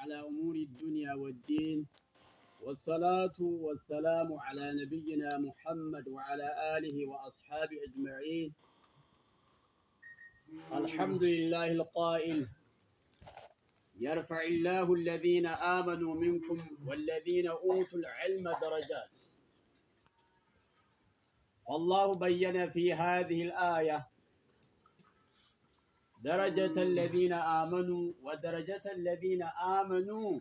على أمور الدنيا والدين، والصلاة والسلام على نبينا محمد وعلى آله وأصحابه أجمعين. الحمد لله القائل: يرفع الله الذين آمنوا منكم والذين أوتوا العلم درجات. والله بين في هذه الآية درجة الذين آمنوا ودرجة الذين آمنوا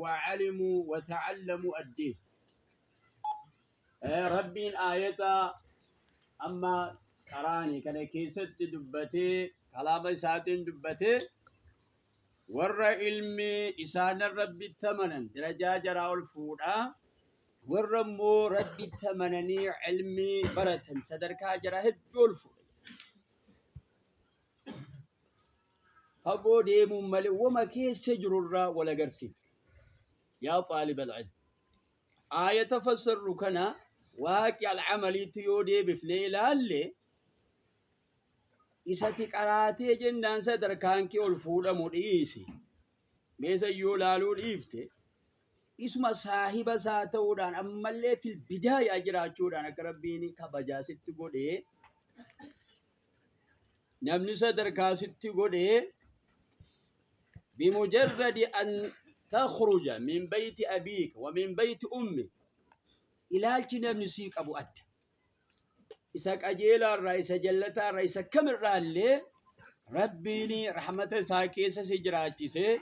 وعلموا وتعلموا الدين. ربين آية أما قراني كان كيست دبتي كلام ساتين دبتي warra ilmi isaanan Rabbitti amanan darajaa jaraa ol fuudha, warra immoo Rabbitti amananii ilmii baratan sadarkaa jaraa hedduu ol fuudha. Fagoo deemuun malee wama keessa jirurraa wal agarsiifna. Yaa xaalib al-ilm, aayata fassarru kana waaqi al-amaliitti yoo deebifnee ilaalle, Isati qaraatee jennaan sadarkaan kee ol fuudhamu dhiisi. Meesa yoo laaluu dhiifte, isuma saahiba isaa ta'uudhaan ammallee fil bidaayaa jiraachuudhaan akka Rabbiin kabajaa sitti godhee, namni sadarkaa sitti godhee, bimujarradi an takhruja min bayti abiika wa min bayti ummi, ilaalchi namni sii qabu adda. Isa qajeelaa irraa, isa jallataa irraa, isa kamirraa illee Rabbiin rahmata isaa keessa si jiraachisee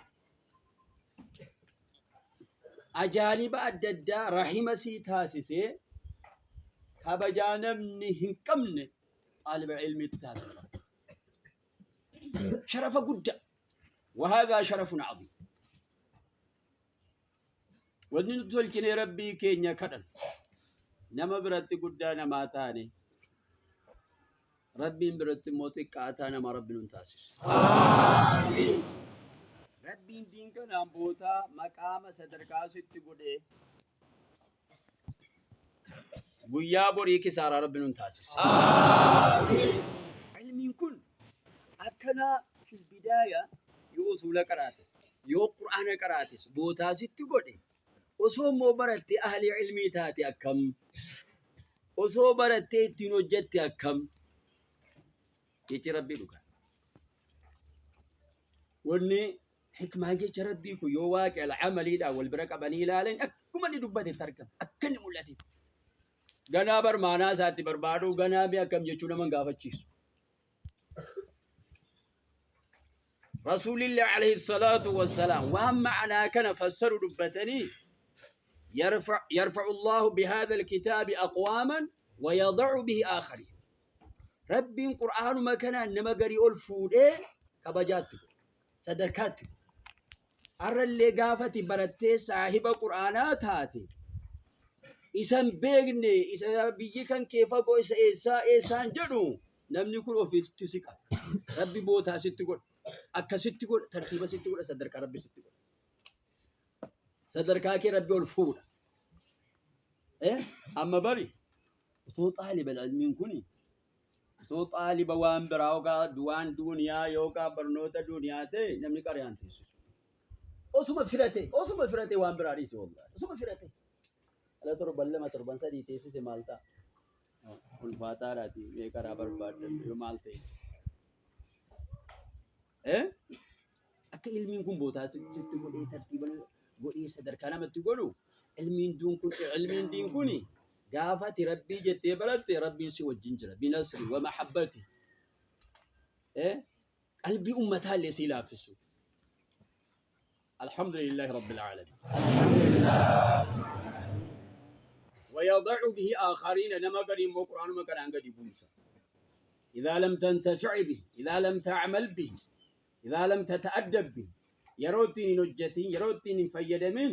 ajaaniba adda addaa rahima sii taasisee kabajaa namni hin qabne xaaliba ilmiitti taasisa. Sharafa guddaa. Wahaadaa sharafun aziim. Wanni nuti tolchinee Rabbii keenya kadhannu, nama biratti guddaa namaa taane, Rabbiin biratti immoo xiqqaataa nama Rabbi nun taasisu. Rabbiin diin kanaan bootaa maqaama sadarkaa sitti godhee guyyaa borii kisaaraa Rabbi nun taasisa. Ilmiin kun akkana fil bidaaya yoo usuula qaraates, yoo qur'aana qaraates bootaa sitti godhe, osoo immoo barattee ahlii ilmii taate akkam, osoo barattee ittiin hojjette akkam? Jechi Rabbii dhugaa. Wanni Hikmaan jecha Rabbii kun yoo waaqi al-amaliidhaan wal bira qabanii ilaalan akkuma inni dubbatetti argama. Akka inni mul'atetti. Ganaa bar maanaa isaatti barbaaduu, ganaa mee akkam jechuu nama hin gaafachiisu. Rasuulillee alayhi salaatu wassalaam waan ma'anaa kana fassaru dubbatanii, yarfa'u Allahu bihadha alkitaabi aqwaaman wa yada'u bihi aakhariin. Rabbiin Qur'aanuma kanaan nama garii ol fuudhee kabajaatti godhe. Sadarkaatti godhe. Har'allee gaafati barattee saahiba Qur'aanaa taate, isa hin beekne, isa biyyi kan kee fagoo, isa eessaa eessaan jedhu, namni kun ofitti si qaba. Rabbi bootaa sitti godha. Akkasitti godha, tartiiba sitti godha, sadarkaa Rabbi sitti godha. Sadarkaa kee Rabbi ol fuudha. Amma bari osoo xaaliba ilmiin kun, osoo xaaliba waan biraa yookaan waan duuniyaa yookaan barnoota duuniyaa ta'e, namni qariyaan teessisu. Osuma firate, osuma firate, waan biraa dhiise, wallahi osuma firate. Ala torban 2, torban 3 teessise maal ta'a? Ulfaataadhaati, mee karaa barbaaddan yoo maal ta'e? Akka ilmiin kun bootaa sitti godhee, tartiiba godhee sadarkaa namatti godhu, ilmiin duun kun, ilmiin diin kun, gaafa ati Rabbii jettee baratte Rabbiin si wajjin jira binasri wa mahabbati, qalbii ummataa illee sii laaffisu. Alhamdulillahi rabbil aalamiin. ويضع به آخرين، نما قد immoo quraanuma kanaan gadi buusa. إذا لم تنتفع به، إذا لم تعمل به، إذا لم تتأدب به، yeroo ittiin hin hojjetin, yeroo ittiin hin fayyadamin,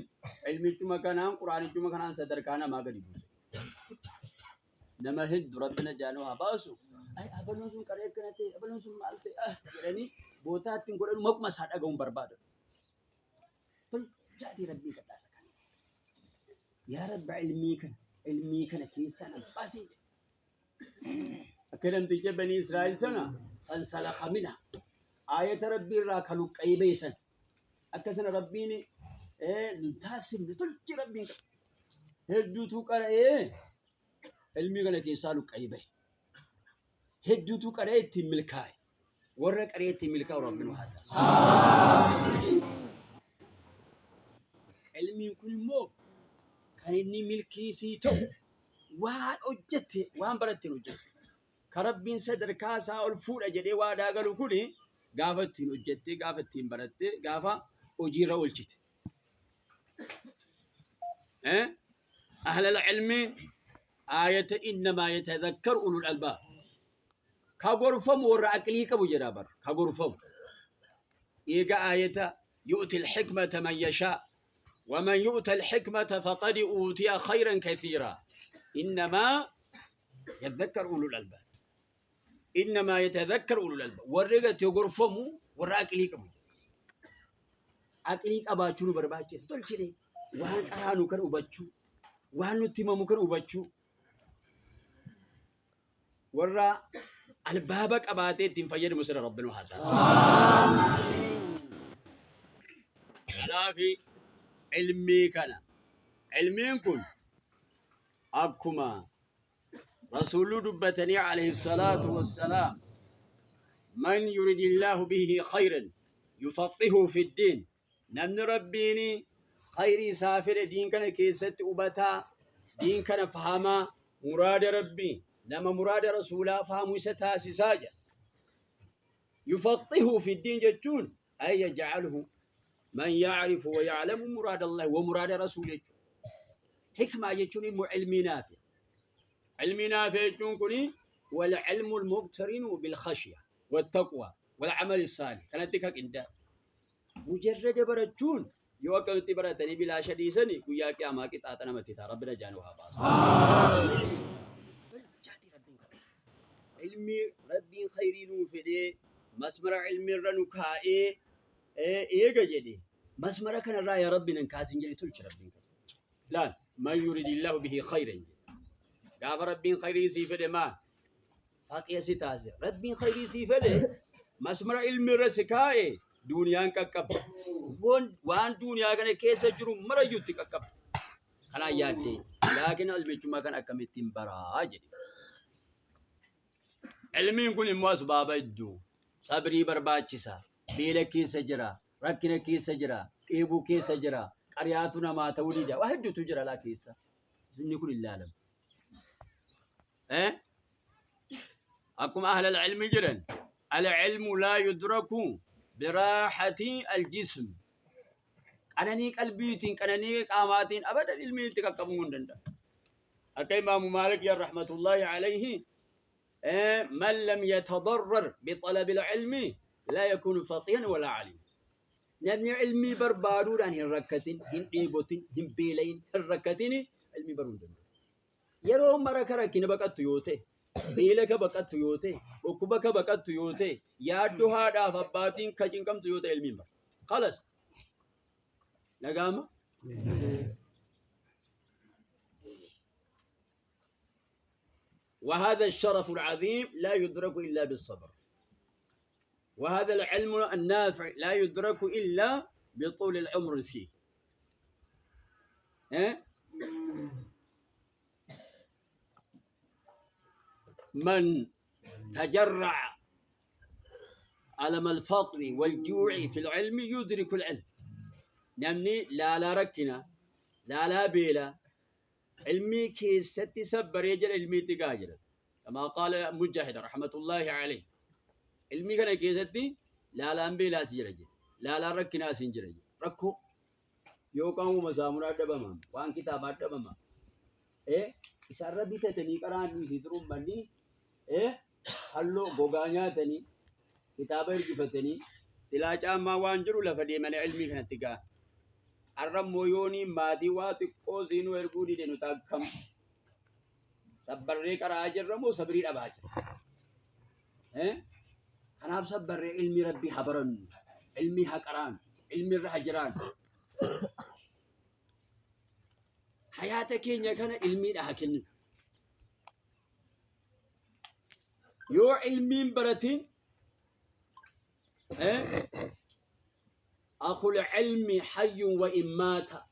ilmichuma kanaan, quraanichuma kanaan sadarkaa namaa gadi buusa. Nama hedduu Rabbi najaa nu haa baasu. Ay, abaluun sun qaree akkana ta'e, abaluun sun maal ta'e, ah jedhanii bootaa ittiin godhanu, maquma isaa dhaga'uun barbaadan. Tol jaatii Rabbii kadhaasa kana. Yaa Rabbi, ilmii kana, ilmii kana keessaa na baasii jedhe. Akka namticha Banii Israa'el sana fansalakha minha, aayata Rabbii irraa ka luqqa'ee ba'e sana. Akka sana Rabbiin nun taasifne tolchi Rabbiin qaba. Hedduutu qara'ee ilmii kana keessaa luqqa'ee bahe. Hedduutu qara'ee ittiin milkaa'e. Warra qara'ee ittiin milkaa'u Rabbiin haa taasisu. Ilmiin kun immoo kan inni milkii sii ta'u waan hojjette waan baratteen hojjette. Ka Rabbiin sadarkaa isaa ol fuudha jedhee waadaa galu kuni gaafa ittiin hojjette, gaafa ittiin baratte, gaafa hojiirra oolchite. Eh? Ahlal ilmi aayata innamaa yatadhakkaru ulul albaab. Ka gorfamu warra aqlii qabu jedha bar. Ka gorfamu. Eega aayata yu'ti al-hikmata man yashaa ومن يؤت الحكمة فقد أوتي خيرا كثيرا إنما يذكر أولو الألباب إنما يتذكر أولو الألباب warri gorfamu warra aqlii qabu aqlii qabaachuu nu barbaachisa tolchine waan qaraanu kan hubachuu waan nutti himamu kan hubachuu warra albaaba qabaatee ittiin fayyadamu sirra Rabbi nu haa taasisu. Kanaaf ilmii kana ilmiin kun akkuma Rasuullu dubbatanii alayhi salaatu wassalaam man yuridillaahu bihi khayran yufaqihu fi ddiin namni Rabbiin khayrii isaa fedhe diin kana keessatti hubataa diin kana fahamaa muraada Rabbii nama muraada Rasuulaa fahamu isa taasisaa jedha. Yufaqihu fi ddiin jechuun ay yaj'aluhu man ya'rifu wa ya'lamu muraada Allahi wa muraada Rasuul jechuudha. Hikmaa jechuun immoo ilmii naafi. Ilmii naafi jechuun kuni wal ilmu al-muqtarinu bil khashya wat taqwa wal amali saalih kanatti ka qindaa'e. Mujarrada barachuun yoo akkamitti baratanii bilaasha dhiisani guyyaa qiyaamaa qixaaxa namatti ta'a. Rabbi najaa nu haa baasu. Tolchaati Rabbiin kadhata. Ilmi Rabbiin khayrii nuu fedhee masmara ilmi irra nu kaa'ee eega jedhe masmara kanarraa yaa Rabbi nan kaasin jedhe tolchi Rabbiin kadhata. Laal man yuridillahu bihi khayran jedhe. Gaafa Rabbiin khayrii sii fedhe maal? Faqiya si taasise. Rabbiin khayrii sii fedhe masmara ilmi irra si kaa'e duuniyaan qaqqabda. Waan duuniyaa kana keessa jiru marayyuu itti qaqqabda. Kanaan yaaddee laakiin ilmichummaa kana akkamittiin baraa jedhe. Ilmiin kun immoo asbaaba hedduu sabrii barbaachisa. Beela keessa jira, rakkina keessa jira, dheebuu keessa jira, qariyaatu namaa ta'uu dida. Waa hedduutu jira laa keessa. Inni kun hin laalamu. Eh? Akkuma ahlal ilmi jedhan al-ilmu laa yudraku biraaxati al-jism. Qananii qalbiitiin, qananii qaamaatiin abadan ilmi itti qaqqabuu hin danda'amu. Akka Imaamu Maalik jedhan rahmatullahi alayhi man lam yatadarrar bixalabi ilmi laa yakunu faqihan walaa alim. Namni ilmii barbaaduudhaan hin rakkatin, hin dheebotin, hin beelayin, hin rakkatin ilmii baruu hin danda'u. Yeroo mara ka rakkina baqattu yoo ta'e, beela ka baqattu yoo ta'e, dhukkuba ka baqattu yoo ta'e, yaaddoo haadhaaf abbaatiin ka cinqamtu yoo ta'e ilmii hin baratu. Kalas. Dhaga'ama? وهذا الشرف العظيم لا يدرك إلا بالصبر وهذا العلم النافع لا يدرك إلا بطول العمر فيه إيه؟ من تجرع ألم الفقر والجوع في العلم يدرك العلم namni laalaa rakkina laalaa beela ilmii keessatti sabbaree jedha ilmiitti gaha jedha kamaa qaala mujahid rahmatullaahi alayhi ilmii kana keessatti laalaan beelaas jira jedhe laalaan rakkinaas hin jira jedhe rakkoo yookaan uuma saamunaa dhabama waan kitaabaa dhabama isarra bitatanii qaraan dhiisii turummanni halloo gogaa nyaatanii kitaaba ergifatanii silaa caammaa waan jiru lafa deemanii ilmii kanatti ga'a. Har'a immoo yoonii maatii waa xiqqoo siinuu erguu dide nuti akkam sabbarree qaraa jirra moo sabrii dhabaa jirra? Kanaaf sabbarree ilmii rabbii haa barannu, ilmii haa qaraanu, ilmii irra haa jiraannu. Hayaata keenya kana ilmiidha haa kenninu. Yoo ilmiin baratin Akhul ilmi hayyun wa in maata.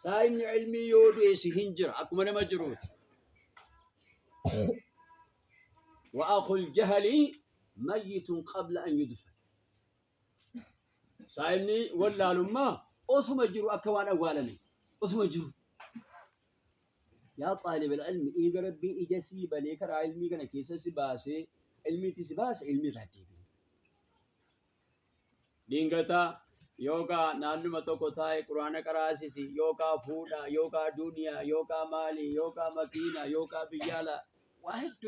Saahibni ilmii yoo du'e si hin jira akkuma nama jiruuti. Wa akhul jahali mayyitun qabla an yudfan. Saahibni wallaalummaa osuma jiru akka waan awwaalame osuma jiru. Yaa xaalibal ilmi eega Rabbiin ija sii banee karaa ilmii kana keessa si baasee ilmiitti si baase ilmii irraa deebi'i. Dingata yookaa naannuma tokko taa'e quraana qaraasisi yookaa fuudha yookaa duniyaa yookaa maali yookaa makiina yookaa biyya alaa waa hedduu.